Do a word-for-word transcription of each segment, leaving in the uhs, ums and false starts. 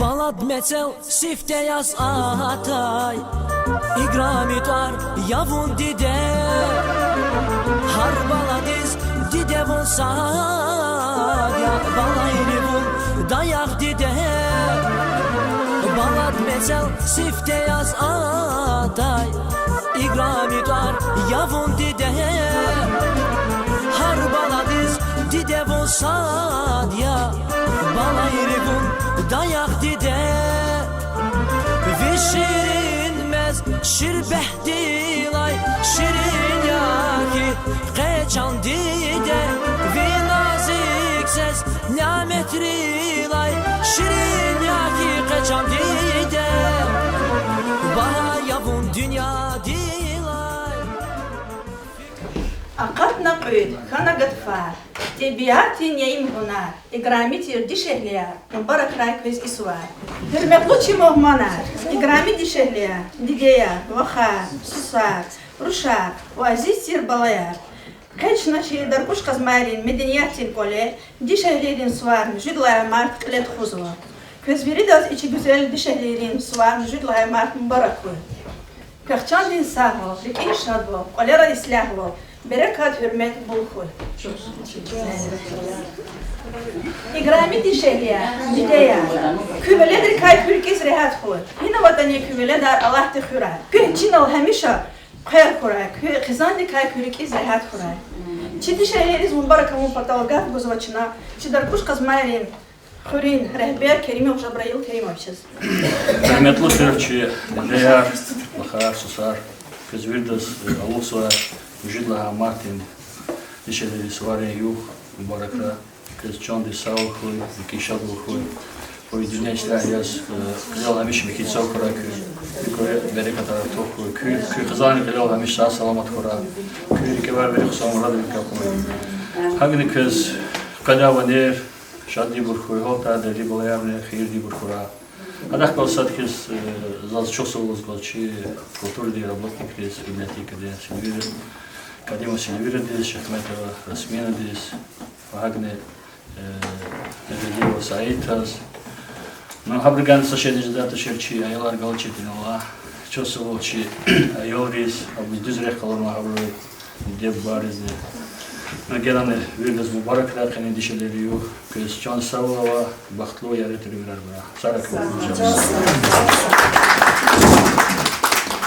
Балад мецел сифте яз атай, играми тӀвар я вун, диде. Гьар баладиз диде вун сад я, балайри вун даях, диде. Балад мецел сифте яз атай, играми тӀвар я вун, диде. Гьар баладиз диде вун сад я, балайри вун даях, диде. Ви ширин мез ширбегьдилай ширин я хьи, къе чан диде, ви назик сес няметрилай ширин я хьи, къе чан диде. Багьа я вун дуьньядилай. Акъатна кьуьд, хьана гатфар, тӀебиатдин яйим гьунар, играми тир дишегьлияр, мубаракрай квез и сувар. Гьуьрметлу чи мугьманар, играми дишегьлияр, дидеяр, вахар, сусар, рушар ва азиз тир балаяр. Къе чна чи Даркуш Къазмайрин медениятдин кӀвале дишегьлийрин сувар муьжуьд лагьай март кьиле тухузва. Квез виридаз и чи гуьзел дишегьлийрин сувар муьжуьд лагьай март мубарак хьуй. Квехъ чандин сагъвал, рикӀин шадвал, кӀвалера ислягьвал, берекат, гьуьрмет бул хьуй. Играми дишегьлияр, дидеяр, куь веледрикай куь рикӀиз регьят хьуй. Гьина ватӀани куь веледар Аллагьди хуьрай. Куь чинал гьамиша хъвер хьурай, куь хизандикай куь рикӀиз регьят хьурай. Чи дишегьлийриз мубарак авун патал гаф гузва чна чи Даркуш Къазмайрин хуьруьн регьбер Керимов Жабраил Керимовичаз. Гьуьрметлу тир чи дидеяр, вахар, сусар, квез виридаз алугъзавай муьжуьд лагьай мартдин дишегьлийрин суварин югъ мубаракрай. Квез чандин сагъвал хьуй, рикӀин шадвал хьуй. Къуй дуьнья ишлягь яз, э, кьилел гьамиша михьи цав хьурай куь. Куь кӀвале берекат артух хьуй. Куь, куь хизанрин кьилел гьамиша сагъ-саламат хьурай. Куь рикӀевай вири хъсан мурадрикай хьуй. Гьакӏни квез къведай ванер шаддинбур хьуй, гьалтайдали балаярни хийирдинбур хьурай. Гьадахъ галаз сад хьиз, э, заз чухсагъул лугьуз кӀанзава чи культурадин работникриз, библиотекадин Сильвира, Кадимова Сильвирадиз, Шихметова Расминадиз, ва гьакӀни, э, Эжедиева Саидаз. Ну, гьабурукай са шейни жедай тушир чи аялар галачирдани. Чухсагъул чи аялриз, абуруз дуьз рехъ къалурнавай гьабурун диде-бубайризни. Ну, генани виридаз мубаракрай къенин дишегьлийрин югъ. Квез чан сагъвал ва бахтлу яргъи тӀуьрерин уьмуьрар гурай. Сагърай квез.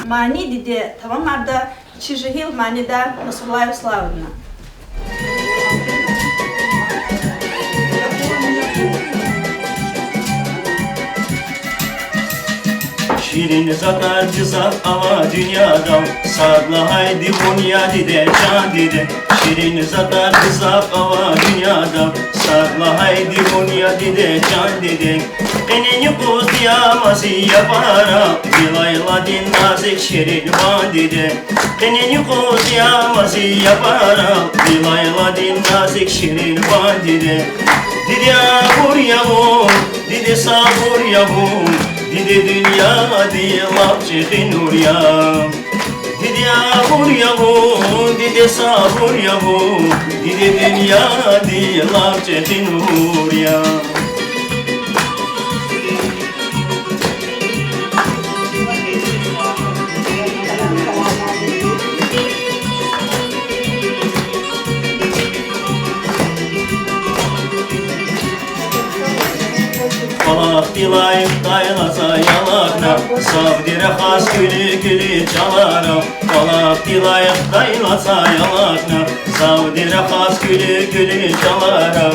Мани диде тамамарда чи жегьил манидар Насруллаева Славадина. Ширин затӀар гзаф ава дуьньядал, сад лагьайди вун я, диде, чан диде. Ширин затӀар гзаф ава дуьньядал, сад лагьайди вун я, диде, чан диде. Къенин юкъуз диде, ма зи япара, Билайладин назик ширин ван, диде. Къенин юкъуз диде, ма зи япара, Билайладин назик ширин ван, диде. Диде, абур я вун, диде, сабур я вун, диде, дуьньядин лап чӀехи нур я. Диде, абур я вун, диде, сабур я вун, диде, дуьньядин лап чӀехи нур я. КӀвалахдилай хтайла са ялатна, завди рахаз куьлуь-куьлуь чӀалара. КӀвалахдилай хтайла са ялатна, завди рахаз куьлуь-куьлуь чӀалара.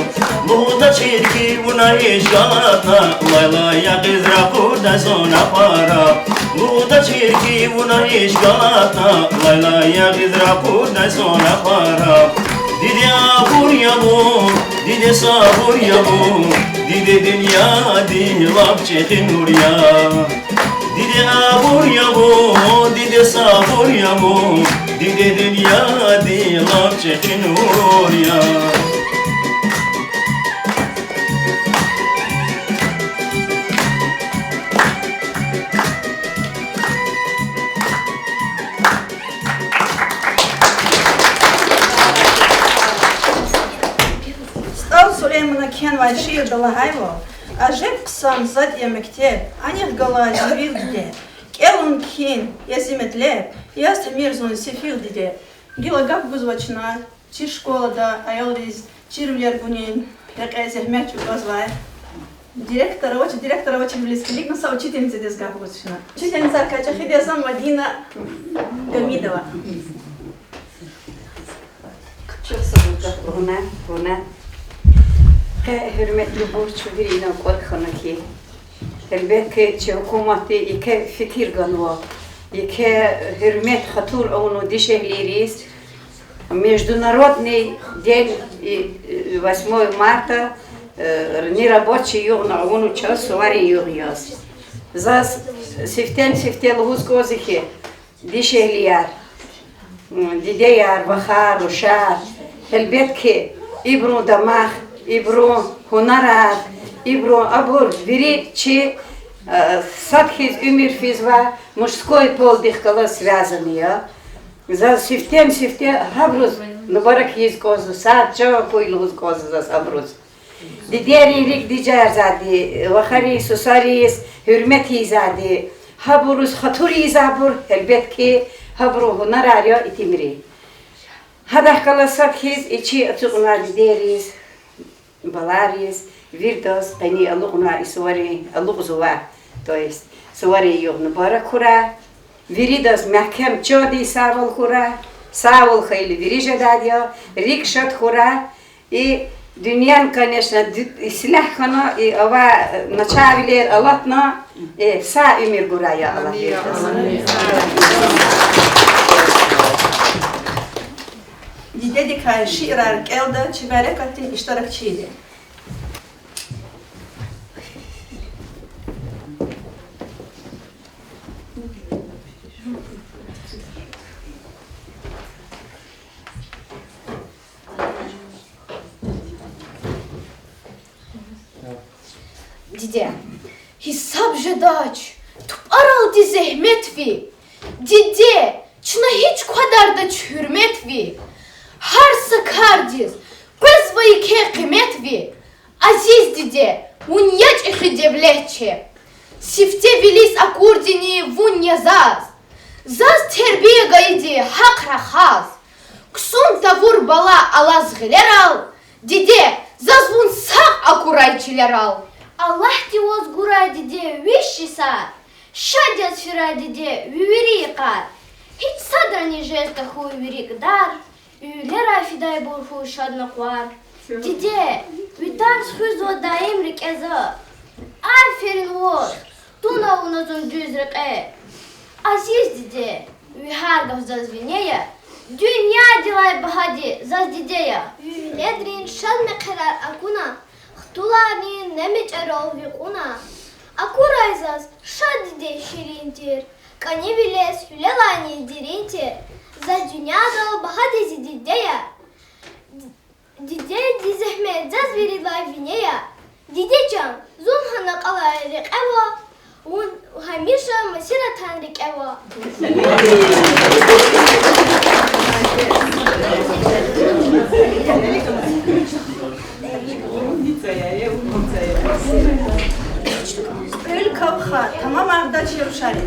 Лугьудачир хьи вуна гьич галатна, лайлай ягъиз ракъурдай зун ахвара. Лугьудачир хьи вуна гьич галатна, лайлай ягъиз ракъурдай зун ахвара. Диде, абур я вун, диде, сабур я вун, диде, дуьньядин лап чӀехи нур я. Диде, абур я вун, диде, сабур я вун, диде, дуьньядин лап чӀехи нур я. СтӀал Сулеймана кхьенвай шиирда лагьайвал, Ажеб хъсан зад я мектеб, анихъ галай зи вил, диде. КӀелун кхьин я зи метлеб, яз тамир зун сефил, диде. Гила гаф гузва чна чи школада аялриз чирвилер гунин рекье зегьмет чӀугвазвай директор авач, директор авачирвилиз килигна са учительницадиз гаф гуз чна. Учительницайрикай чӀехиди я за Мадина Гамидова. Чухсагъул, вуна, вуна. Къе, гьуьрметлубур, чун вири инал кӀватӀ хьана хьи, гьелбетда, чи гьукуматди еке фикир ганва, еке гьуьрмет, хатур авунва дишегьлийриз. Международный день, и, э, восьмое марта, э, нерабочий югъ авунва чаз, суварин югъ яз. Заз сифтени-сифте лугьуз кӀанзава хьи, дишегьлияр, м, дидеяр, вахар, рушар, гьелбетда, ибурун дамах, ибурун гьунарар, ибурун абур вири чи, э, сад хьиз уьмуьр физва, мужской полдихъ галаз связанный я. Заз сифтени-сифте гьабуруз мубарак ийиз кӀанзава, сагъ чан хьуй лугьуз кӀанзава заз гьабуруз. Дидейрин рикӀ тежерзавайди, вахариз, сусариз гьуьрмет ийизвайди, гьабуруз хатур ийизвайбур, гьелбетда, гьабурун гьунарар я итимри. Гьадахъ галаз сад хьиз и чи ацукьнавай дидейриз, балайриз, виридаз къенин алукьнавай и суварин, алукьзавай, то есть суварин югъ мубарак хьурай. Виридаз мягькем чандин сагъвал хьурай. Сагъвал хьайила вири жедайди я, рикӀ шад хьурай. И дуьньяни, конечно, ислягь хьана, и авай начагъвилер алатна, и сагъ уьмуьр гурай, я Аллагь. Дидедикай шиирар кӀелда чи мярекатдин иштиракчийри. Диде, гьисаб жедач тупӀаралди зегьмет ви. Диде, чна гьич квадардач гьуьрмет ви. Гьар са кардиз къвезва еке къимет ви. Азиз диде, вун я чӀехи девлет чи. Сифте вилиз акурдини вун я заз. Заз тербия гайиди гьахъ рахаз. Ксун тавур бала алаз гъилерал, диде, заз вун сагъ акурай чилерал. Аллагьди ваз гурай, диде, виш йисар. Шад яз фирай, диде, ви вири йикъар. Гьич садрани жез тахьуй ви рикӀ дар, уьйлерай фидайбур хьуй шад накъвар. Диде, ви тарс хуьзва даим рикӀе за. Аферин ваз, туна вуна зун дуьз рекье. Азиз диде, ви гьар гаф заз вине я, дуьньядилай багьади заз диде я. Ви веледрин шад мехъерар акуна, хтуларни нем-эчӀерал ви кьуна. Акурай заз шад диде ширин тир, кӀанивилиз гьуьлелайни дерин тир. Заз дуьньядал багьади зи диде я. Дидедин зегьмет заз виридалай вине я. Диде чан, зун гьана кьалай рекье ава, вун гьамиша маса ятӀани рикӀе ава. Кьуьл кавха, тамамарда чи рушари.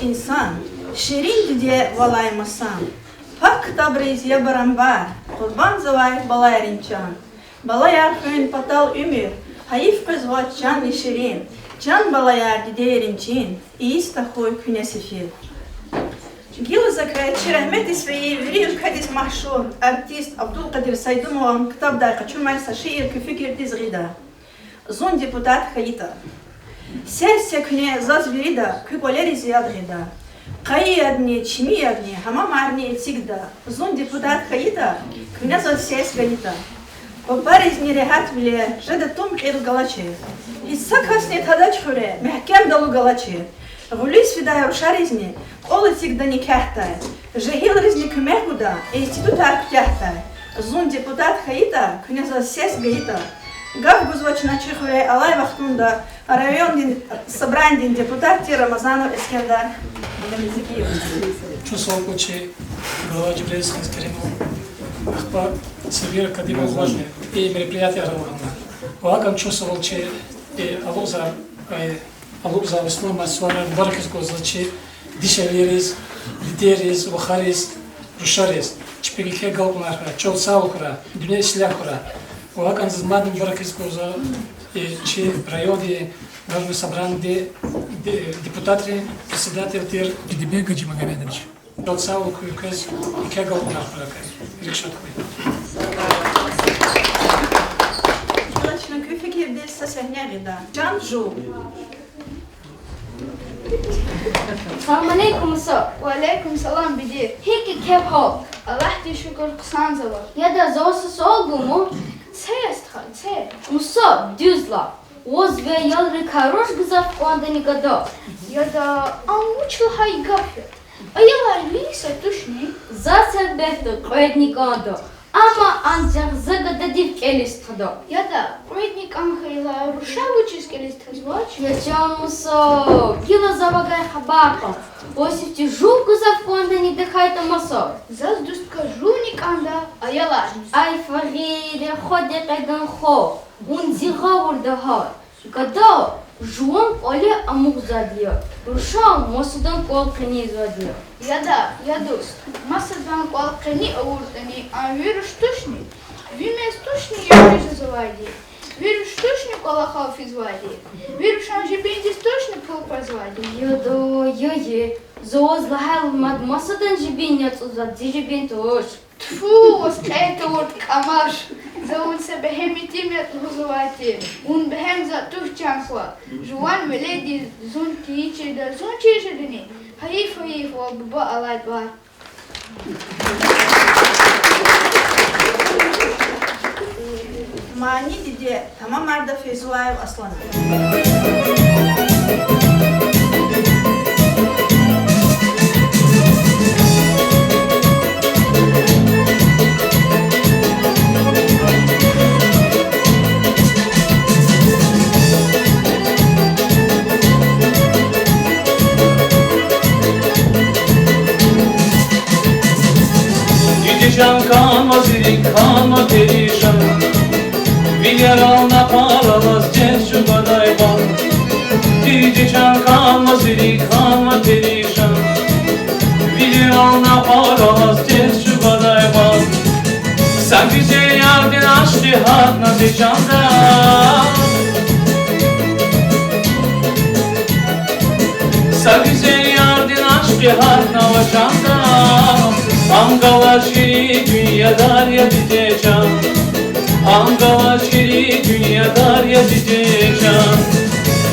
Инсан, ширин диде валай масан, пак ктабриз я барамбар, къурбандзавай балайрин чан. Балаяр хуьн патал уьмуьр, гьайиф къвезвач чанни ширин, чан балаяр дидейрин чин, ийиз тахьуй куьне сефил. Гила закай чи рагьметдиз фейи вири уьлкведиз машгьур артист Абдулкъадир Сайдумован ктабдай къачунвай са шиир куь фикирдиз гъида. Зун депутат хьайитӀа. Сес це куьне заз вирида, куь кӀвалериз яд гъида. Къайиярни, чимиярни, гьамамарни эцигда. Зун депутат хьайитӀа, куьне заз сес гайитӀа. Папаризни регьятвиле жеда тум кьил галачир. Гьич са касни тадач хуьре, мягькемдал галачир. Гъуьлуьз фидай рушаризни кӀвал эцигда никягьдай. Жегьилризни куьмек гуда, институтар куьтягьдай. Зун депутат хьайитӀа, куьне заз сес гайитӀа. Гаф гузва чна чи хуьре алай вахтунда райондин собранидин депутат тир Рамазанов Эскендар Гамзагиевич. Чувствовал чи глава Жибриль Эскеримов, ахпа Сабира Кадимова важный и мероприятие равна. Ва гьакӀан чувствовал чи и алукьзавай, э, алукьзавай ислам масвара мубаракиз гузва чи дишегьлийриз, дидейриз, вахариз, рушариз, чпин еке агалкьунар хьурай, чал сагъ хьурай, дуьнья ислягь хьурай. Ва гьакӀан заз мад мубаракиз гузва и чи райондин Народный собранидин де-, депутатрин председатель тир Дидибек Гаджимагомедович. Чал сагъ хьуй, квез еке агалкьунар хьурай, рикӀ шад хьуй. Чна куь фикирдиз са сегьне гъида. Чан жув. Салам алейкум, Мусо. Ва алейкум салам, Бедир. ГьикӀ я квехъ гьал? Аллагьдиз шукур, хъсанзава. Яда, зав са суал гуму? Це, я стха, це. Мусо, дуьз лагь, ваз ви аялрикай руш гзаф кӀандани гада? Яда, ам вуч лагьай гаф я? Аялар вири са тушни? Заз гьелбетда кьведни кӀанда, амма анжах за гададив кӀелиз тухуда. Яда, кьведни кӀан хьайила, руша вучиз кӀелиз тухузвач? Я чан Мусо, гила за вавай хабар кьан. Ваз сифте жув гзаф кӀандани тахьайтӀа маса? Заз, дуст хьиз, жувни кӀанда, аяларни. Ай, фагъир я, хва декьедан хва, вун зи гъавурда гьат. Гада, жуван кӀвале амукьзавайди я, руша масадан кӀвал къенезвайди я. Яда, я дуст, масадан кӀвал къени авуртӀани, ам ви руш тушни? Ви мез тушни я жузазавайди? Ви руш тушни кӀвалахал физвайди? Ви рушан жибиндиз тушни пул къвезвайди? Яда, я, я, за ваз лагьайла, мад масадан жибин яцӀурзава, зи жибин туш. Тфу, ваз кьей тавуртӀа, кӀамаш! За вун са бегьем итим ятӀа лугьузвай тир. Вун бегьем затӀ туш, чан хва. Жуван веледдиз зун тийижида, зун чир жедани? Гьайиф, гьайиф, вал буба алай тӀвар. Мани диде, тамамарда Фейзуллаев Аслана. Диде чан, хьанва зи рикӀ, хьанва перишан, вилерал накъвар алаз тез чӀугвадай ван. Диде чан, хьанва зи рикӀ, хьанва перишан, вилерал накъвар алаз тез чӀугвадай ван. Са гуьзел ярдин ашкъи гьатна зи чанда. Са гуьзел ярдин ашкъи гьатна ва чанда. Ам галаз ширин дуьньядар я, диде чан. Ам галаз ширин дуьньядар я, диде чан.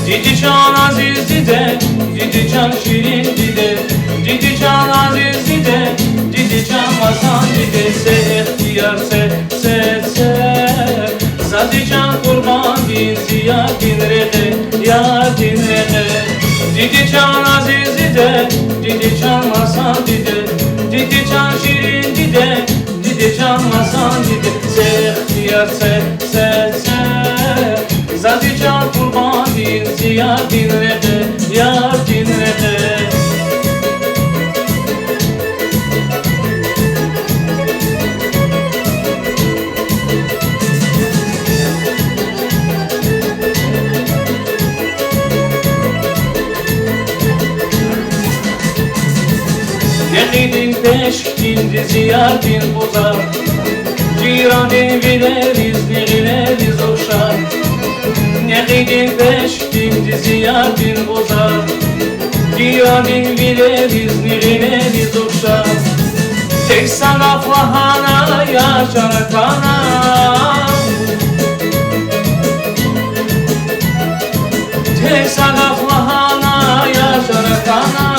Диде чан, азиз диде, диде чан, ширин диде, диде чан, азиз диде, диде чан, масан диде, це ихтияр, це, це, це. За зи чан къурбандин зи ярдин рекье, ярдин рекье. Диде чан, азиз диде, диде чан, масан диде, диде чан, ширин диде, диде чан, масан диде, це ихтияр, це, це, це. За зи чан къурбандин зи ярдин рекье, ярдин рекье. Диз ярдин бузар, жирандин вилеризни гъилериз ухшар. Некъидин пешкинди зи ярдин бузар, жирандин вилеризни гъилериз ухшар. Тек са гаф лагьана, я чан атана. Тек са гаф лагьана, я чан атана.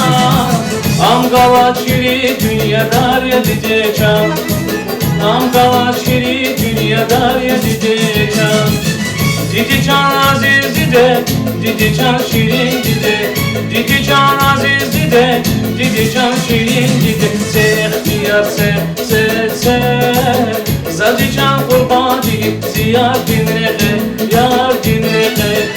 Ам галаз ширин дуьньядар я, диде чан. Ам галаз ширин дуьньядар я, диде чан. Диде чан, азиз диде, диде чан, ширин диде. Диде чан, азиз диде, диде чан, ширин диде. Це ихтияр це, це, це. За зи чан къурбанд ийин зи ярдин рекье, ярдин рекье.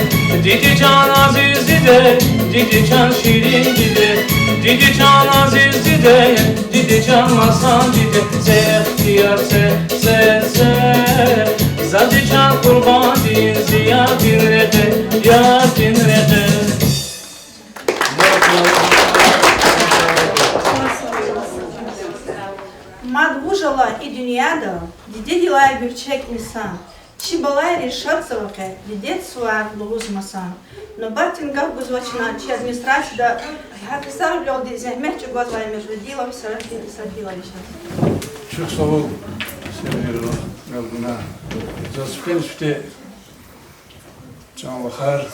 Диде чан, азиз диде, диде чан, ширин диде. Диде чан, азиз диде, диде чан, масан диде. Це ихтияр це, це, це. За зи чан къурбанд ийин зи ярдин рекье, ярдин рекье. Мад вуж ала и дуьньяда дидедилай гуьрчег инсан? Чи балайриз шадзава къе дидед сувар лугьуз масан. Нубатдин гаф гузва чна чи администрацияда гьа Ксарвилелди зегьмет чӀугвазвай Межгьудилов Сарафи-, Сарафиловичаз. Чухсагъул, Север Галгуна. Заз фен сифте чан вахар,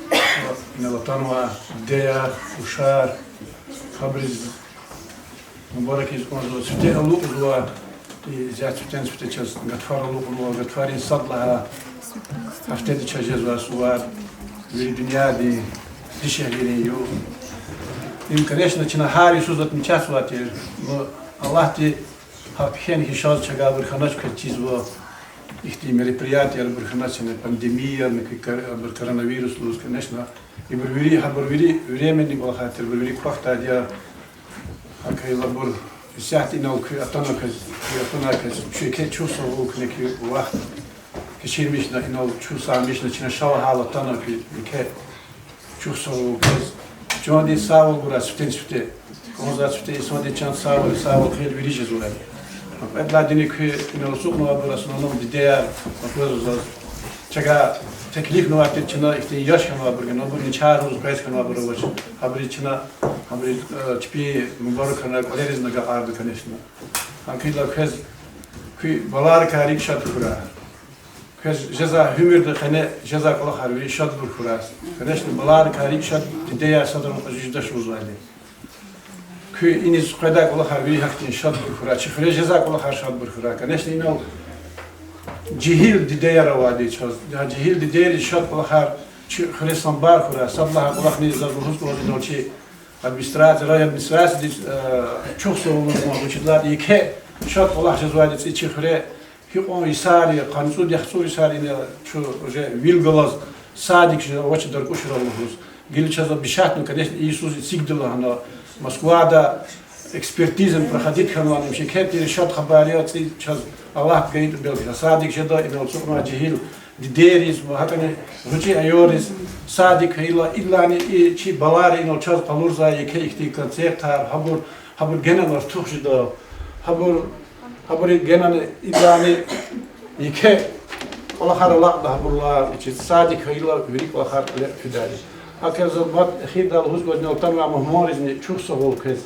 ва инал атанвай дидеяр, рушар, гьабуриз мубаракиз кӀанзава. Сифте алукьзава, и зят сифтени сифте чаз гатфар алукьнава, гатфарин сад лагьай гьафтеда чаз жезвай сувар, вири дуьньядин дишегьлийрин югъ. Им, конечно, чна гьар йисуз отмечатьзавай тир, но Аллагьди гьакӀ хьана хьиз чаз чагайбур хьанач квез чизва, ихьтин мероприятиеяр абур хьанач, яни пандемиярни, кор-, абур коронавирус лугьуз, конечно, ибур вири, гьабур вири временный кӀвалахар тир, абур вири квахьдайди я. ГьакӀ хьайила абур исятда инал куьн атана квез, куьн атана квез, чуьеке чухсагъул куьне куь вахт кечирмишна, инал чухсамишна, чна ша лагьайла атана куьн, еке чухсагъул квез. Чандин сагъвал гурай сифтени сифте. КӀанзавай сифте инсандин чан сагъвал, сагъвал хьайила вири жезвай. Кьвед лагьайдини куьн инал ацукьнавайбур основном дидеяр, аквазва заз. Чагай теклифнавай тир чна ихьтин яш хьанвайбур гана, абур начагъ лугьуз къвез хьанвайбур авач. Гьабуриз чна, гьабуриз, э, чпин мубаракна кӀвалеризни агакьарда, конечно. ГьакӀ хьайила квез, куь баларикай рикӀ шад хьурай. Квез жезвай уьмуьрда къене жезвай кӀвалахар вири шадбур хьурай. Конечно, баларикай рикӀ шад, дидеяр садрани кьуьзуь жедач лугьузвайди. Куьн иниз къведай кӀвалахар вири гьахьтин шадбур хьурай, чи хуьре жезвай кӀвалахар шадбур хьурай. Конечно, инал жегьил дидеяр авайди чаз, жегьил дидейриз шад кӀвалахар чи хуьре самбар хьурай. Сад лагьай кӀвалахни заз лугьуз кӀанзава, инал чи администрация, райадминистрациядиз, э, чухсагъул лугьуз кӀанзава, вучиз лагьайтӀа еке шад кӀвалах жезвайди цӀи чи хуьре гьикьван йисар я, къанни цӀуд, яхцӀур йисар я, ина чун уже вил галаз садик жеда авач Даркьушрал лугьуз. Гила чаз печатьна, конечно, и йисуз эцигда лагьана, Москвада экспертизани проходить хьанвани, им шекер тир шад хабар я, цӀи чаз Аллагьди гайитӀа, белки, садик жеда, инал ацукьнавай жегьил дидейриз ва гьакӀни гъвечӀи аялриз. Садик хьайила, идалайни и чи балайри инал чаз къалурзавай еке ихьтин концертар, гьабур, гьабур генани артух жеда, гьабур, гьабуру генани идалайни еке кӀвалахар алакьда гьабурулай, вучиз садик хьайила вири кӀвалахар кьиле фидайди. ГьакӀ хьайила заз мад эхирдай лугьуз кӀанзава инал атанвай мугьманризни чухсагъул квез.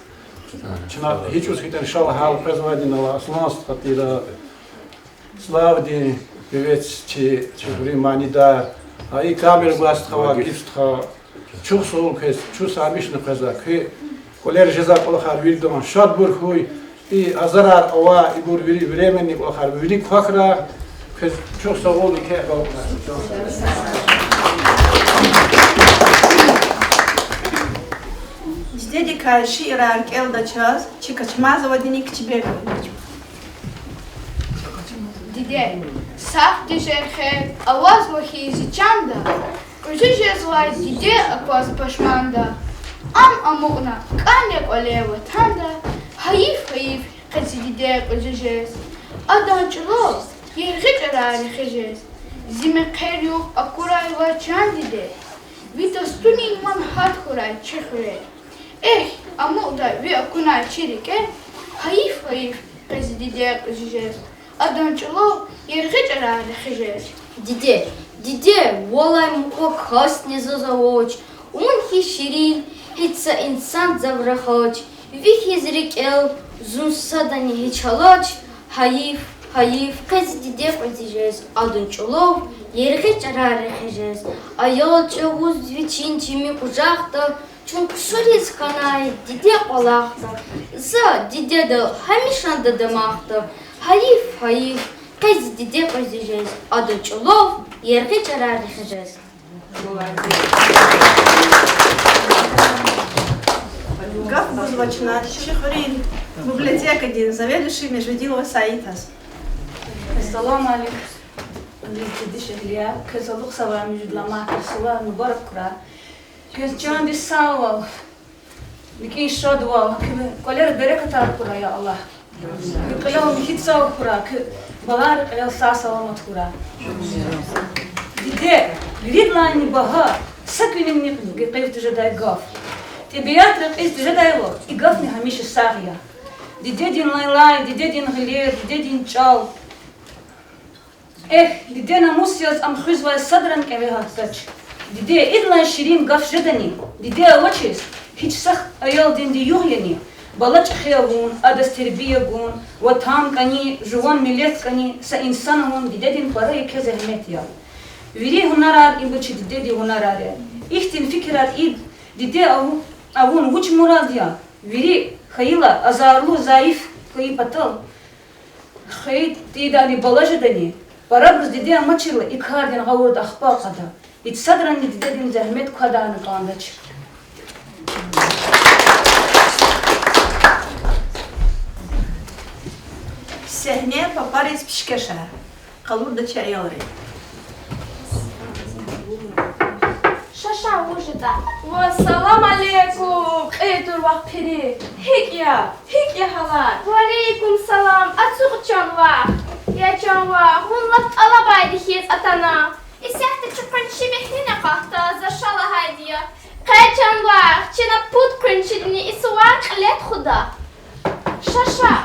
Чна гьи чӀавуз хьайитӀани ша лагьайла къвезвайди я инал Аслан стха тир, Славдин, певец чи, чи хуьруьн манидар, а и камера гвай стха, Вакиф стха, чухсагъул квез, чухсамишна къвезвай, куь кӀвалера жезвай кӀвалахар виридан шадбур хьуй, и азарар авай, ибур вири временный кӀвалахар, вири квахьрай, квез чухсагъул, еке акьалтӀай. Дидедикай шиирар кӀелда чаз чи Качмазовадини Кичибековани. Диде, сагъ тежер хер авазва хьи зи чанда, кьуьзуь жезвай диде акваз пашманда. Ам амукьна кӀан я кӀвале ватанда, гьайиф, гьайиф къе зи диде кьуьзуь жез. Адан чӀулав яргъи чӀарар рехи жез. Зи мехъер-югъ акурай ваз, чан диде. Ви тостунин ман гьат хьурай чи хуьре. Эхь, амукьда ви акунай чи рикӀе, Гьайиф, гьайиф, къе зи диде кьуьзуь жез, адан чӀулав яргъи чӀарар рехи жез. Диде, диде, валай мукьва касни заз авач, вун хьиз ширин, гьич са инсан зав рахач, ви хьиз рикӀел зун садани гьич алач. Гьайиф, гьайиф, къе зи диде кьуьзуь жез, адан чӀулав яргъи чӀарар рехи жез. Аял чӀавуз вичин чими къужахда, чун ксуриз хьанай диде кӀвалахда, за дидедал гьамишанда дамахда. Гьайиф, гьайиф, къе зи диде кьуьзуь жез, адан чӀулав яргъи чӀарар рехи жез. Гаф гузва чна чи хуьруьн библиотекадин заведующий Межидилова Саитаз. Ассаламу алейкум, азиз дидишегьлияр, квез алукьзавай муьжуьд ламай сувар мубарак хьурай. Квез чандин сагъвал, рикӀин шадвал, куь кӀвалера берекатар хьурай, я Аллагь. Куь кьилел михьи цав хьурай, куь балайри кьилел сагъ-саламат хьурай. Диде, виридалайни багьа, са куьнивни гекъигиз тежедай гаф. ТӀебиатра рекьиз тежедайвал, и гафни гьамиша сагъ я. Дидедин лайлай, дидедин гъилер, дидедин чӀал. Эхь, диде намус яз ам хуьзвай садрани кӀеве гьатдач. Диде, идалай ширин гаф жедани? Диде авачиз гьич са аялдинди югъ яни? Бала чӀехи авун, адаз тербия гун, ватан кӀани, жуван миллет кӀани, са инсан авун дидедин пара еке зегьмет я. Вири гьунарар ибур чи дидедин гьунарар я. Ихьтин фикирар ийиз, диде аву-, авун вуч мурад я? Вири хьайила азарлу, зайиф хьайи патал, хвейи тийидайни бала жедани, парабуруз диде амачирла и кардин гъавурда ахпа акьада. И садрани дидедин зегьмет квадайна кӀандач. Сегьне папариз пишкешар. Къалурда чи аялри. Шаша вуж ятӀа? Ва салам алейкум, кьейи тур вах пири. ГьикӀ я? ГьикӀ я гьалар? Ва алейкум салам, ацукь чан вах. Я чан вах, вун лап тӀалабайди хьиз атана. Исятда чи къунши бихьнина къахта, за ша лагьайди я. Къе чан вах, чна пуд къуншидини и сувар кьиле тухуда. Шаша.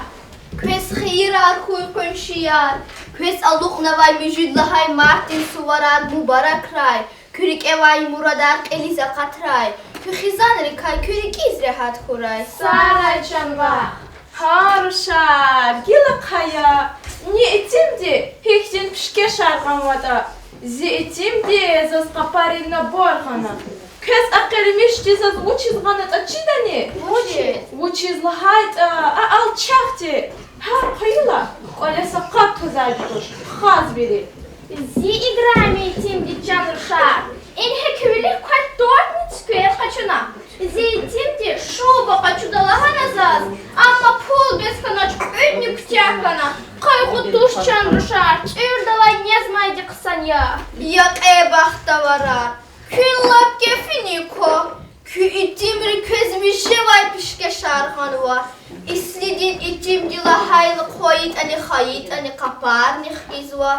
Квез хийирар хьуй, къуншияр. Квез алукьнавай муьжуьд лагьай мартдин суварар мубаракрай. Куь рикӀевай мурадар кьилиз акъатрай. Куь хизанрикай куь рикӀиз регьят хьурай. Сагърай чан вах. Гьа, рушар, гила хъая, ни итимди гьихьтин пишкешар гъанватӀа. Зи итимди заз къапарин набор гъана. Квез а къирмишди заз вучиз гъанатӀа чидани? Вучиз? Вучиз лагьайтӀа, а алчахди гьар хъайила кӀвале са къаб тазвайди туш, хаз вири. Зи играми итимди, чан рушар, ингье куь вилик квай тортни цуьквер къачуна. Зи итимди шуба къачуда лагьана заз, амма пул бес хьанач, кьуьдни куьтягь хьана. Къайгъу туш, чан рушар, тӀуьрдалай незмайди хъсан я. Я кьей бахтаварар, куьн лап кефиник ква. Куь итимри квез вижевай пишкешар гъанва. Ислидин итимди лагьайла хъвайитӀани, хайитӀани къапарни хкизва.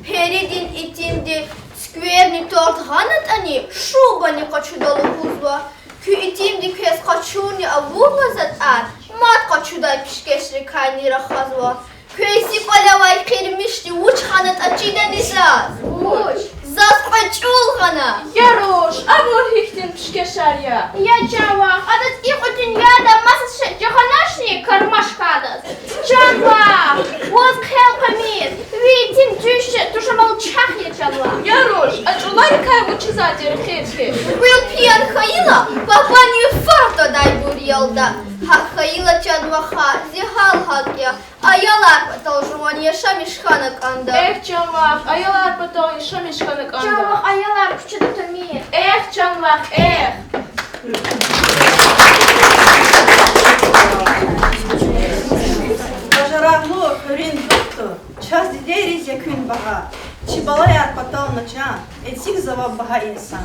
Перидин итимди цуькверни торт гъанатӀани, шубани къачуда лугьузва. Куь итимди квез къачурни авурла затӀар мад къачудай пишкешрикайни рахазва. Квез зи кӀвале авай къирмишди вуч хьанатӀа чидани заз? Вуч? Заз кьве чӀул гъана. Я руш, абур гьихьтин пишкешар я? Я чан вах, адаз икьван дуьньяда маса шей чӀугуначни кармашка адаз. Чан вах, ваз хъел къвемир, ви итим туш, туш амал чахъ я, чан вах. Я руш, а чӀуларикай вучиз атӀа рехир хьи? Вил пиян хьайила, папани фартадайбур ялда. ГьакӀ хьайила, чан вахар, зи гьал гьакӀ я. Аялар патал жуван яшамиш хьана кӀанда. Эхь, чан вах, аялар патал яшамиш хьана кӀанда. Чан вах, аялар куьчеда тамир. Эхь, чан вах, эхь. Бажарагълу хуьруьн духтур, чаз, дидейриз, я куьн багьа. Чи балаяр патални чан, эцигзава багьа инсан.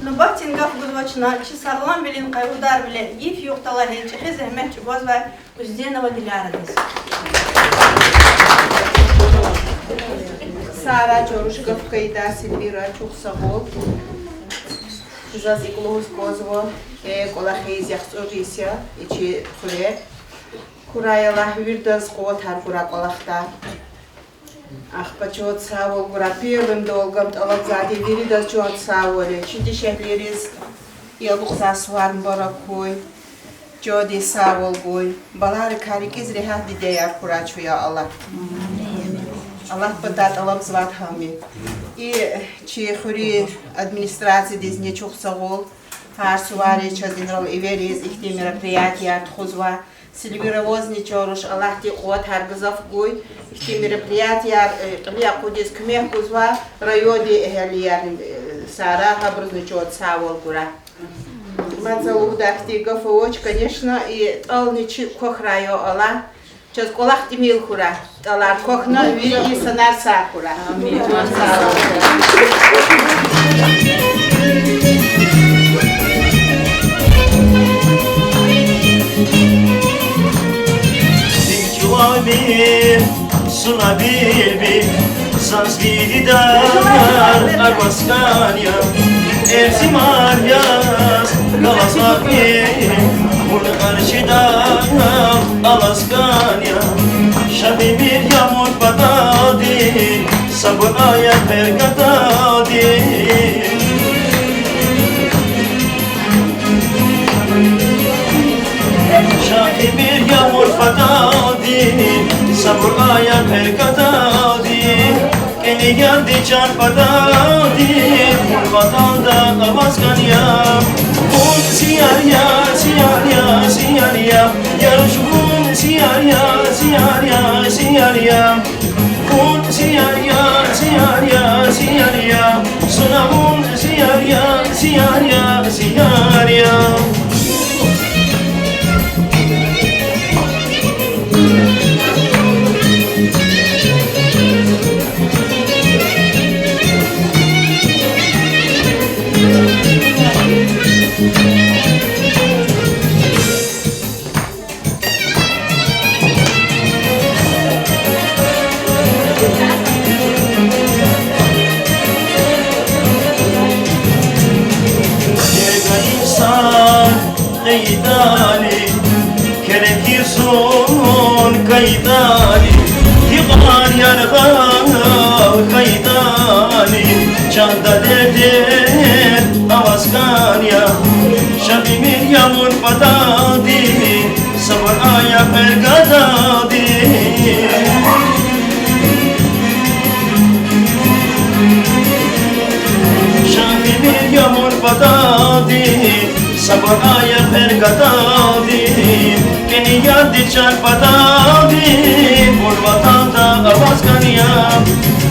Нубатдин гаф гузва чна чи сагъламвилин къайгъударвиле йиф-югъ талгьай, чӀехи зегьмет чӀугвазвай Узденова Дилярадиз. Сагърай, чан руш, гаф гайидай, Сильвира, чухсагъул. Заз икӀ лугьуз кӀанзава, э, кӀвалахиз яхцӀур йис я и чи хуьре. Хьурай Аллагь, виридаз къуватар гурай кӀвалахдай. Ахпа чун сагъвал гурай, первым долгам тӀалабзавайди виридаз чун сагъвал, чи дишегьлийриз алукьзавай сувар мубарак хьуй, чандин сагъвал гуй, баларикай рикӀиз регьят дидеяр хьурай чун, я Аллагь. Аллагь патай тӀалабзавайди гьам я. И чи хуьруьн администрациядизни чухсагъул, гьар сувариз чаз инрал эвериз ихьтин мероприятияр тухузвай. Селивировазни чун руш, Аллагьди къуватар гзаф гуй, ихьтин мероприятияр, э, кьиле акъудиз куьмек гузвай райондин эгьалияр, э, сара, гьабурузни чун сагъвал гурай. Мад за лугьудай ихьтин гаф авач, конечно, и тӀални чи квахьрай, я Аллагь. Чаз кӀвалах тӀимил хьурай. ТӀалар квахьна, вири инсанар сагъ хьурай. Чувами суна бирби, заз виридан аваз кӀан я, эрзимар яз галаз лакьи, вун къаршидан алаз кӀан я, Шагьимир я вун паталди, сабур ая квер гаталди. Шагьимир я вун паталди, сабур ая квер гаталди. КӀани ярди чан паталди, вун ватанда аваз кӀан я. Вун сияр я, сияр я, сияр я, я руш вун сияр я, сияр я, сияр я. Вун сияр я, сияр я, сияр я, суна вун сияр я, сияр я, сияр я. Жеда инсан къайдани, герек я зун къайдани, гьикьван яргъал къайдани, чанда дердер аваз кӀан я, Шагьимир я вун паталди, сабур ая квер гаталди. Шагьимир я вун паталди, сабур ая квер гаталди. КӀани ярди чан паталди, вун ватанда аваз кӀан я.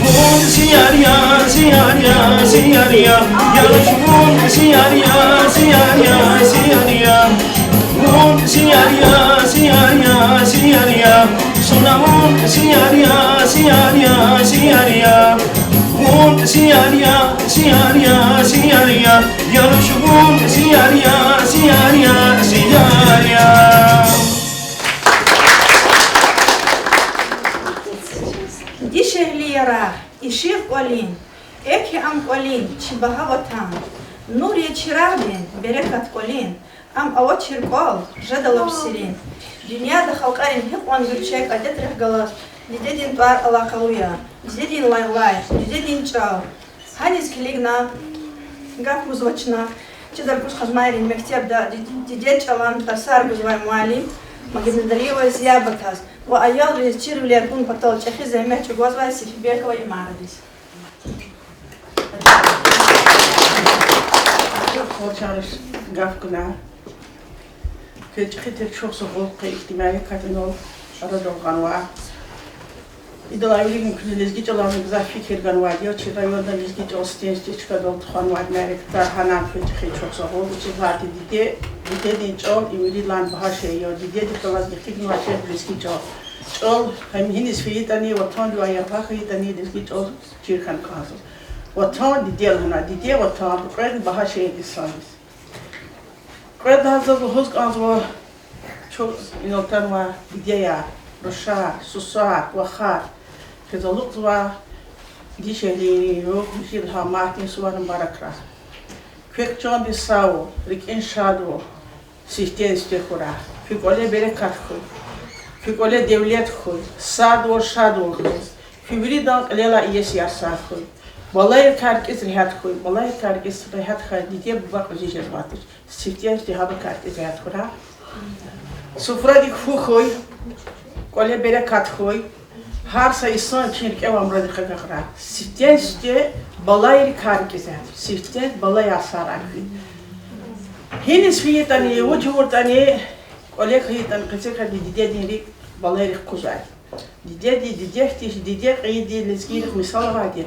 Вун сияр я, сияр я, сияр я, я руш вун сияр я, сияр я, сияр я. Вун сияр я, сияр я, сияр я, суна вун сияр я, сияр я, сияр я. Вун сияр я, сияр я, сияр я, я руш вун сияр я, сияр я, сияр я. Дишегьлияр, ишигъ кӀвалин, экв я ам кӀвалин, чи багьа Ватан. Нур я чирагъдин, берекат кӀвалин, ам авачир кӀвал жеда лап серин. Дуьньяда халкьарин гьикьван гуьрчег адетрихъ галаз дидедин тӀвар алакъалу я, дидедин лайлай, дидедин чӀал. Гьаниз килигна гаф гузвач чна, чи Даркуш Къазмайрин мектебда ди-, дидед чӀалан тарсар гузвай муаллим Магомедариева Зиябатаз ва аялриз чирвилер гун патал чӀехи зегьмет чӀугвазвай Сефибекова Имарадиз. Квез чан руш гаф гана. Квез чӀехи тир чухсагъул, къе ихьтин мярекат инал арадал гъанва. Идалай виликни куьне лезги чӀалазни гзаф фикир ганвайди я, чи районда лезги чӀал сифтени-сифте чкадал тухванвайди мярекатар. Гьана квез чӀехи чухсагъул. Вучиз лагьайтӀа диде, дидедин чӀал им виридалайни багьа шей я. Дидедихъ галаз гекъигнавай шей лезги чӀал. ЧӀал гьам гьиниз фейитӀани, ватандивай яргъа хьайитӀани, лезги чӀал чир хьана кӀанзава. Ватан диде лагьана, диде ватан кьведни багьа шей я инсандиз. Кьвед лагьайди заз лугьуз кӀанзава, чун инал атанвай дидеяр, рушар, сусар, вахар, квез алукьзавай дишегьлийрин югъ, михьи лагьай мартдин сувар мубаракрай. Квек чандин сагъвал, рикӀин шадвал сифтени-сифте хьурай. Куь кӀвале берекат хьуй. Куь кӀвале девлет хьуй, садвал-шадвал хьуй, куь виридан кьилелай иеси ярсар хьуй. Балайрикай рикӀиз регьят хьуй, балайрикай рикӀиз регьят хьайи диде-буба кьуьзуь жезвайди туш. Сифтени-сифте гьабурукай рикӀиз регьят хьурай. Суфрадик фу хьуй, кӀвале берекат хьуй. Гьар са инсан вичин рикӀе авай мураддихъ агакьрай. Сифтени-сифте балайрикай рикӀиз регьят, сифтени балаяр сагърай куь. Гьиниз фейитӀани, вуж авуртӀани, кӀвале хьайитӀани, къецехъ хьайитӀани, дидедин рикӀ балайрихъ кузвай. Дидеди, дидехъди, диде кьейиди лезгийрихъ мисал авайди я.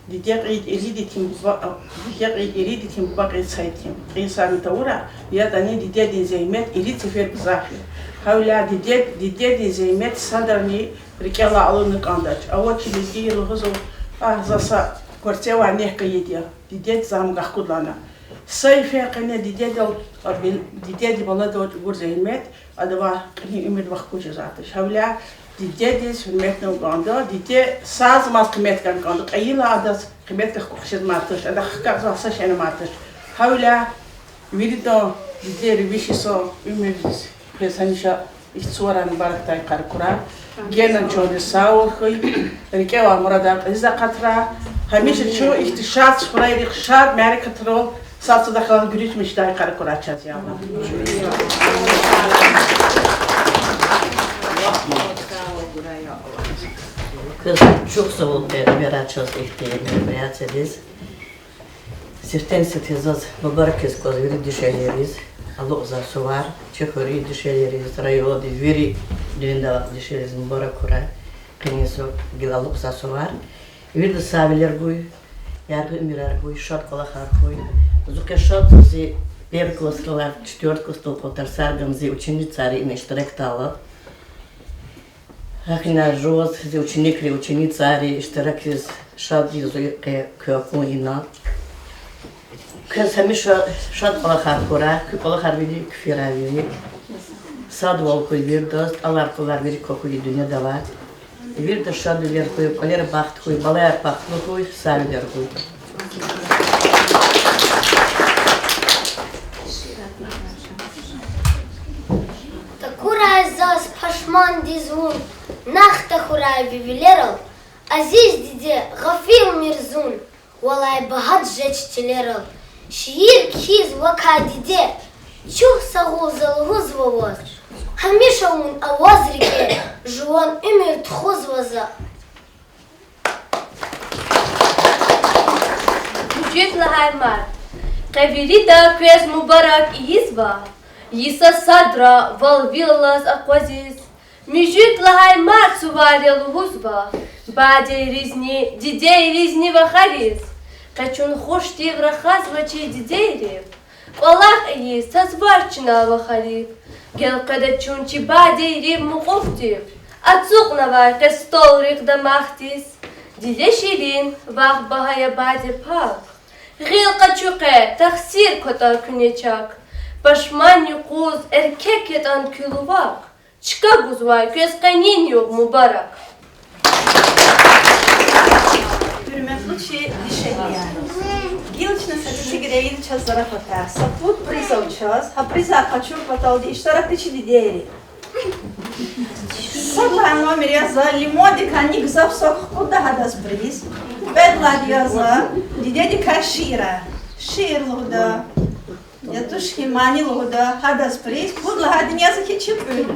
Диде кьейиди ирид итим, буба, диде кьейиди ирид итим, буба кьейиди са итим. Кьейи сагъ тавурай, ятӀани дидедин зегьмет ирид сефер гзаф я. Гьавиляй диде, дидедин зегьмет садрани рикӀелай алудна кӀандач. Авачир лезгияр лугьузва, агь, за са кварцевай нек гайиди я, дидеди заз ам гахкуд лагьана. Са йифен къене дидедал, а, бел-, дидеди баладал чӀугур зегьмет, адавай кьилин уьмуьрда вахкуз жезвайди туш. Гьавиляй дидедиз гьуьрметна кӀанда, диде сагъзамаз къимет гана кӀанда, кьейила адаз къимет гахкуз жезмайди туш, адахъ хкахзавай са шейни амайди туш. Гьавиляй виридан дидейри виш йисан уьмуьрдиз квез гьамиша ихьтин суварар мубаракдай къаркъурай. Генани чандин сагъвал хьуй, рикӀе авай мурадар кьилиз акъатрай. Гьамиша чун ихьтин шад суфрайрихъ, шад мярекатрал сад-садахъ галаз гуьруьшмишдай къаркъурай чаз, я Аллагь. Квез чухсагъул, къе уьмуьрай чаз ихьтин мероприятиедиз. Сифтени-сифте заз мубаракиз кӀанзава вири дишегьлийриз алукьзавай сувар, чи хуьруьн дишегьлийриз, райондин вири дуьньядал дишегьлийриз мубарак хьурай къенин са гила алукьзавай сувар. Вирида сагъвилер гуй, яргъи уьмуьрар гуй, шад кӀвалахар хьуй. Зун къе шад я, зи первый классрилай четвёртый классдал кьван тарсар гана зи ученицайри ина иштиракдайла. Гьакӏни жуваз зи ученикри, ученицайри иштиракиз шад я зун къе квез акун ина. Квез гьамиша шад кӏвалахар хьурай, куь кӏвалахар вири куь фирай вири. Садвал хьуй виридаз, тӏалар-кӏвалар вири квахьуй дуьньядавай. Виридаз шадвилер хьуй, кӏвалера бахт хьуй, балаяр бахтлу хьуй, сагъвилер хьуй. Такурай заз пашмандиз вун, нагъв тахьурай ви вилерал, азиз диде, гъафилмир зун, валай багьа жеч чилерал. Шиир кхьиз вакай, диде, чухсагъул за лугьузва ваз, гьамиша вун аваз рикӏе, жуван уьмуьр тухузва за. Муьжуьд лагьай март къе вирида квез мубарак ийизва, йиса садра вал-вил алаз акъвазиз. Муьжуьд лагьай март сувар я лугьузва бадейризни, дидейризни вахариз. Къе чун хуш тир рахазва чи дидейрив, кӏвалах ийиз тазвач чна вахарив. Гелкъведа чун чи бадейрив мукьуфдив, ацукьнавай къе столрихъ дамахдиз. Диле ширин, вахъ багьа я баде пак, гъил къачу къе, тахсир кватӏа куьне чак. Пашман юкъуз эркек ятӏан куь лувак, чка гузвай квез къенин югъ мубарак. Гьуьрметлу чи дишегьлияр, гила чна са кӏвачи герек ийида чаз зарафатар. Са пуд приз ава чаз, гьа призар къачун паталди иштиракда чи дидейри. Сад лагьай номер я за, лимондикай ни гзаф сок хкудда, гьадаз приз. Кьвед лагьайди я за, дидедикай шиирар. Шиир лугьуда, я туш хьи мани лугьуда, гьадаз приз. Пуд лагьайдини я за хьи чи кьуьл.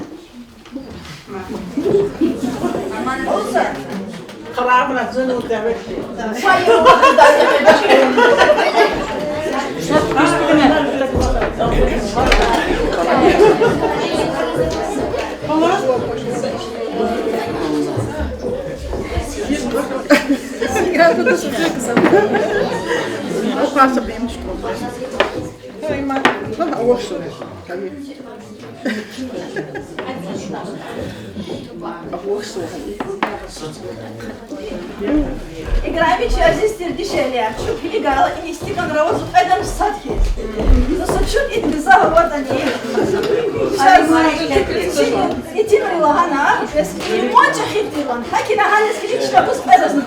Играми чи азиз тир дишегьлияр, чун килигайла, ина истикӏанра авазва кьведан сад хьиз. Зун са чун итим гзаф аватӏани, чаз итимри лагьана, бес лимон чӏехи тир лагьана. Гьакӏ лагьана, эс килиг чна гуз кьведазни.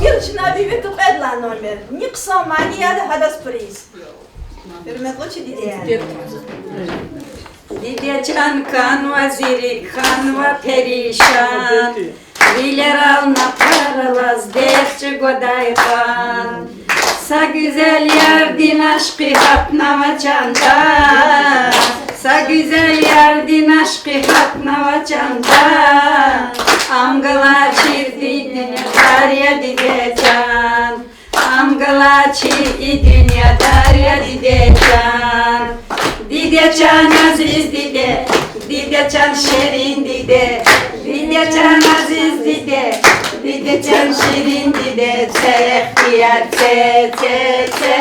Ил чна виви ту кьвед лагьай номер. Ни хъсан Мани яда гьадаз приз. Гьуьрметлу чи диде. Диде чан, хьанва зи рикӀ, хьанва перишан, вилерал напар алаз дегь чӀугвадай кьван. Са гуьзел ярдин ашкъи гьатнава чанда, са гуьзел ярдин ашкъи гьатнава чанда. Ам галачир дидедар я, диде чан. Ам галачир и дуьньядар я, диде чан. Диде чан, азиз диде, диде чан, ширин диде, диде чан, азиз диде, диде чан, ширин диде, це ихтияр, це, це, це.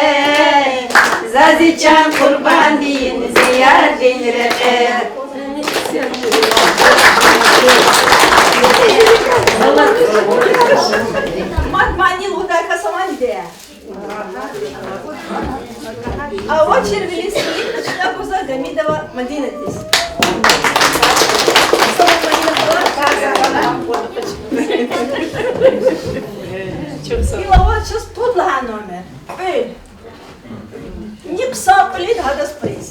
За зи чан къурбанд ийин зи ярдин рекье. Мад мани лугьудай кас авани, диде? Авачир вилиз, иликни чна гузва Гьамидова Мадинадиз. Ила аваз чаз пуд лагьай номер. Кьуьл. Ни хъсан кьуьл ийида, гьадаз приз.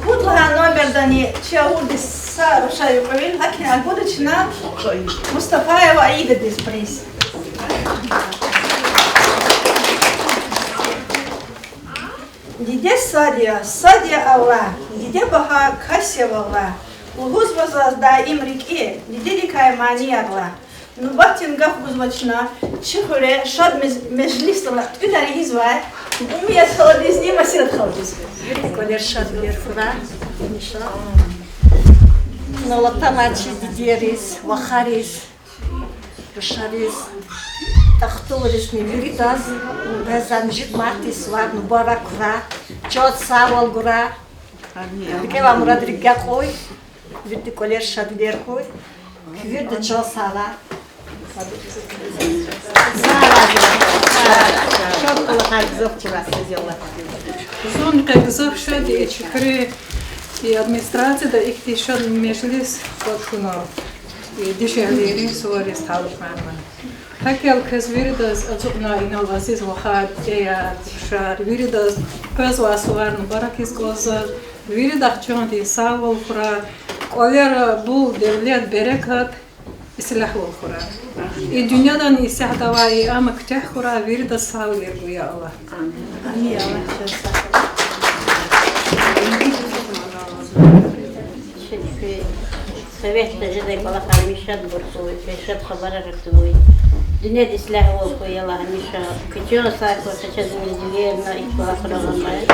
Пуд лагьай номердани чи авурди са рушари кьуьл, гьакӀни агуда чна Мустафаева Аидадиз приз. Диде сад я, сад я Аллагь, диде багьа кас я валлагь. Лугьузва заз даим рикӀи, дидедикай манияр лагь. Нубатдин гаф гузва чна чи хуьре шад мез-, межлисдал тӀуьнар ийизвай Умият халадизни Масират халадиз. Вири кӀвалер шадвилер хьурай, иншаллагь. Аллагь Таалади чи дидейриз, вахариз, рушариз, тахталризни виридаз, бязи муьжуьд мартдин сувар мубарак хьурай, чаз сагъвал гурай, рикӀе авай мурад рикӀе кьуй, виридан кӀвалер шадвилер хьуй, вирида чаз сагъ ала. Шад кӀвалахар гзаф хьурай, сиз Аллагь. Зун къе гзаф шад я и чи хуьре, и администрацияда ихьтин шад межлис кьватӀ хьунал, и дишегьлийрин сувариз талукьарна. ГьакӀ хьайила квез виридаз ацукьна инал азиз вахар, дидеяр, рушар, виридаз къвезвай сувар мубаракиз кӀанзава, вирида чандин сагъвал хьурай, кӀвалера бул девлет, берекат, ислягьвал хьурай. И дуьньядани исятда авай, и ам куьтягь хьурай, виридаз сагъвилер гуй, я Аллагь. Амин. Аллагь, сагъ ol. Вегьиз жедай кӀвалахар гьамиша шадбур хьуй, шад хабарар атуй. Дуьньяда ислягьвал хьуй, Аллагь, гьамиша. Куьчела сагъ хьуй, къе чаз милдивирна и кӀвалахра гъанвай.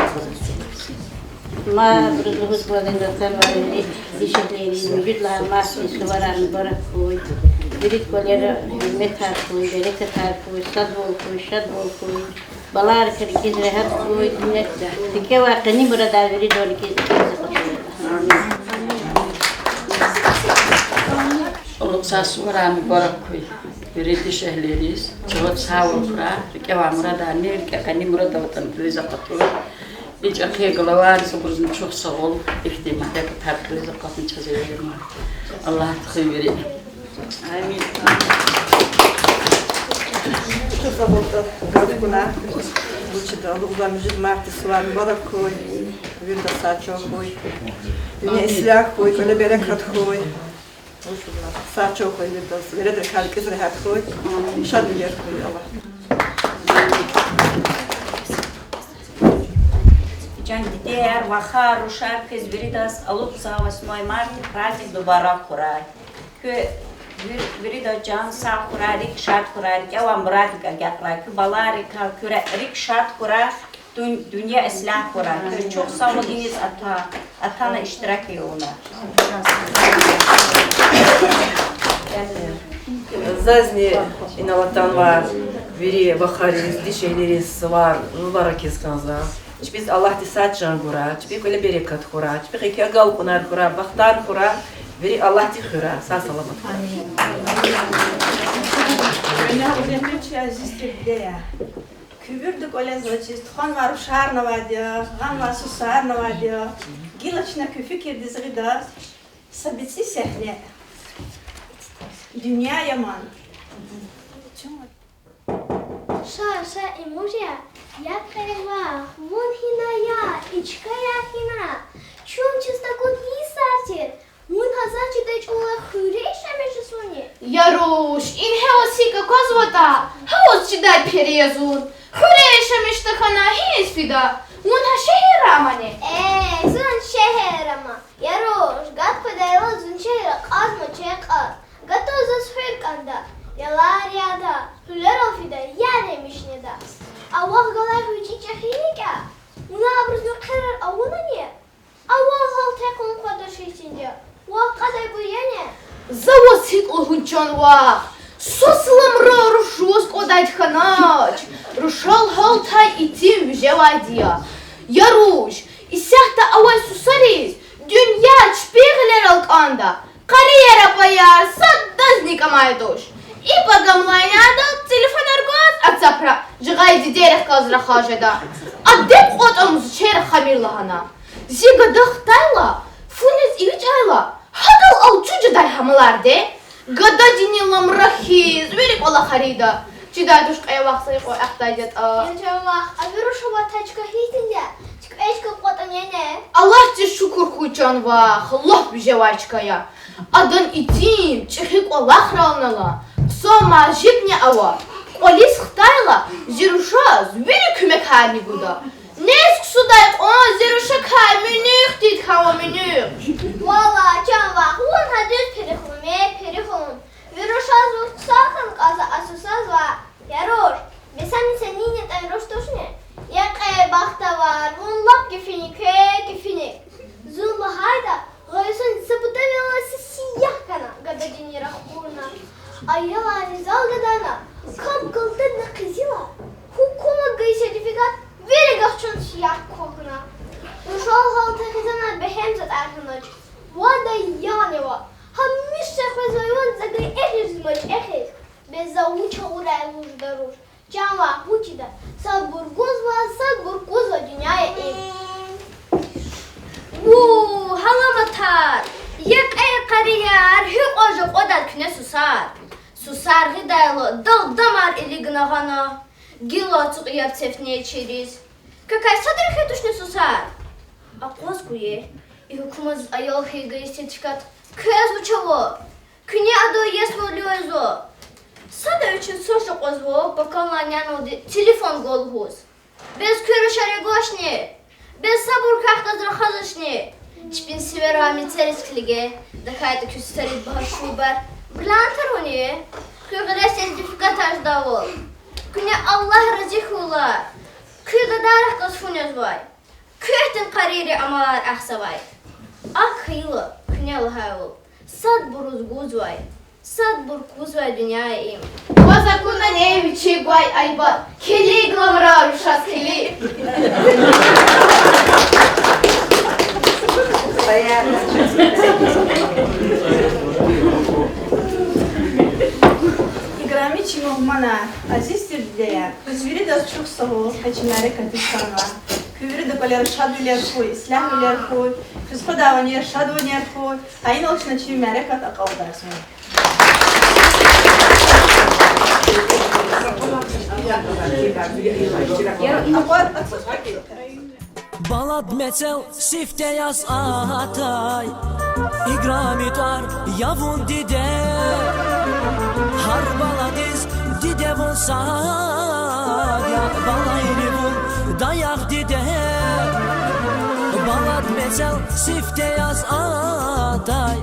Ма абуруз лугьуз кӀанзавайди атанвай вири дишегьлийриз муьжуьд лагьай мартдин суварар мубарак хьуй. Вири кӀвалера гьуьрметар хьуй, берекатар хьуй, садвал хьуй, шадвал хьуй. Баларикай рикӀиз регьят хьуй, дуьнья, рикӀевай къени мурадар виридан рикӀиз, рикӀиз акъатуй. Алукьзавай суварар мубарак хьуй. Вири дишегьлийриз жуваз сагъвал хьурай, рикӀевай мурадарни, рикӀе къени мурадар ватӀан кьилиз акъатуй. И чӀехи главайриз абурузни чухсагъул, ихьтин берекатар кьилиз акъатна чаз эвермай. Аллагьди хуьн вири. Амин. Чухсагъул гаф гана. Вучиз алукьзавай муьжуьд мартдин сувар мубарак хьуй. Виридаз сагъ чал хьуй. Дуьнья ислягь хьуй, кӀвале берекат хьуй. Сагъ чал хьуй виридаз, вередрикай рикӀиз регьят хьуй. Шадвилер хьуй, Аллагь. Чан дидеяр, вахар, рушар, квез виридаз алукьзавай восьмое март праздник мубарак хьурай. Куь вир-, вирида чан сагъ хьурай, рикӀ шад хьурай, рикӀевай мурадрик агакьрай, куь баларикай куь ре-, рикӀ шад хьурай, дун-, дуьнья ислягь хьурай. Квез чухсагъул иниз ата-, атана иштирак авуна. Зазни инал атанвай вири вахариз, дишегьлийриз сувар мубаракиз кӀанзава. Чпиз Аллагьди сагъ чан гурай, чпин кӀвале берекат хьурай, чпихъ еке агалкьунар хьурай, бахтар хьурай, вири Аллагьди хуьрай, сагъ-саламат хьурай. Гьуьрметлу чи азиз дидеяр, куь виридан кӀвале заз чиз тухванвай рушарни авайди я, гъанвай сусарни авайди я, гила чна куь фикирдиз гъида са бицӀи сегьне. Дуьнья яман. Ша, ша, им вуж я? Я кьве вах, вун гьина я, и чкаяр гьина? Чун чиз такун йисар тир, вун гьа заз чидай чӀавалай хуьре яшамиш жезва ни? Я руш, ингье ваз гьикӀ аквазватӀа, гьа ваз чидай пере я зун. Хуьре яшамиш тахьана гьиниз фида? Вун гьа шегьерра амани? Э, зун шегьерра ама. Я руш, гад къведайла зун шегьерра акьазмач, акьаз. Гатаз заз хуьр кӀанда, ялар яда, гъуьлерал фида, яр емиш неда. А вахъ галай гъвечӀи чӀехи рикӀе, вуна абурузни хъерар авунани? А вал гьалтай кьван кӀватӀаш гьихьтинди я, вал кьадайбур яни? За ваз гьикӀ лугьун, чан вах? Сусламра руш жуваз кӀватӀайди хьанач. Рушал гьалтай итим вижевайди я. Я руш, исятда авай сусариз дуьнья чпин гъилерал кӀанда. Къарияр, апаяр, садазни кӀамай туш. И пагамлай адал телефонар гваз, ацапра жагъай дидейрихъ галаз рахаз жеда. Адет кьватӀа музчер хамир лагьана. Зи гада хтайла, фу низ ивичӀайла, гьадал алцу жедай гьа малар де. Гададини ламра хьиз вири кӀвалахар ийида. Чидай туш кьве вах са кьве ахъдайди ятӀа. Я чан вах, а ви рушавай тачка гьихьтинди я? ЦикӀвей чка кьватӀани яни? Аллагьдиз шукур хьуй, чан вах, лап вижевай чка я. Адан итим чӀехи кӀвалахрални ала, хъсан мажибни ава. КӀвализ хтайла, зи рушаз вири куьмекарни гуда. Нез ксудай кьван зи рушакай муьнуьгъ тид хьава, муьнуьгъ. Валлагь, чан вах, вун гьа дуьз пири хьун, мек пири хьун. Ви рушаз вун хъсан хьана кӀанзава, а сусаз ваъ. Я руш, бес ам са нин ятӀани руш тушни? Я кьве бахтавар, вун лап кефини, кве кефини. Зун лагьайтӀа, гъвечӀи са патавай са сиягь хьана, гададини рахкурна. Аяларни зал гадана, кап калтадна къизила, гьукуматдин сертификат вири гахчун сиягь квахьна. Рушал гьалтай хизанар бегьем затӀар хьанач. Вада яни ва, гьамиша къвезвай ван за гайи эхиз зи мачӀехиз. Бес за вуч авурай лугьуда руш. Чан вах, вучида? Садбур гузва, садбур кузва дуьнья я им. Ву, гьаламатар! Я кьве къарияр, гьикьван жакьвадай куьне сусар! Сусар гъидайла дагъдамар илигна гъана, гила ацукьяр цефне чириз. Квекай садра хьайи тушни сусар? Акъваз куьне, и гьукуматдиз аял хьайи гайи сертификат квез вуч ава? Куьне адан иесивал лугьузва. Сада вичин сус жакьвазва пакамлай няналди телефон гва лугьуз. Бес куь рушари гвачни? Бес сабур квехъ галаз рахазвачни? Чпин сивер ва мецериз килиге, тахьайтӀа куь сифтериз багьа шубар. Бриллиантар вуни? Куь гъиле сертификатар жедайвал. Куьне Аллагь рази хьуйла. Куь гадайрихъ галаз фу незвай, куь ихьтин къарийрин амалар ахзавай. АкӀ хьайила, куьне лагьайвал, садбуруз гузвай, садбур кузвай дуьнья я им. Ваз акуна ни вичи гвай айбат? Килиг, ламра, рушаз килиг. Играми чи мугьманар, азиз тир дидеяр, квез виридаз чухсагъул къе чи мярекатдиз хьанвай. Куь виридан кӀвалера шадвилер хьуй, ислягьвилер хьуй, квез къведайвал шадвилер хьуй, гьа инал чна чи мярекат акьалтӀарзава. Балад мецел сифте яз атай, играми тӀвар я вун, диде. Гьар баладиз диде вун сад я, балайри вун даях, диде. Балад мецел сифте яз атай,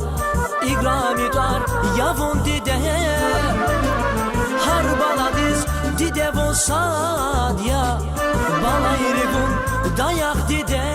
играми тӀвар я вун, диде. Гьар баладиз диде вун сад я, балайри вун даях, диде.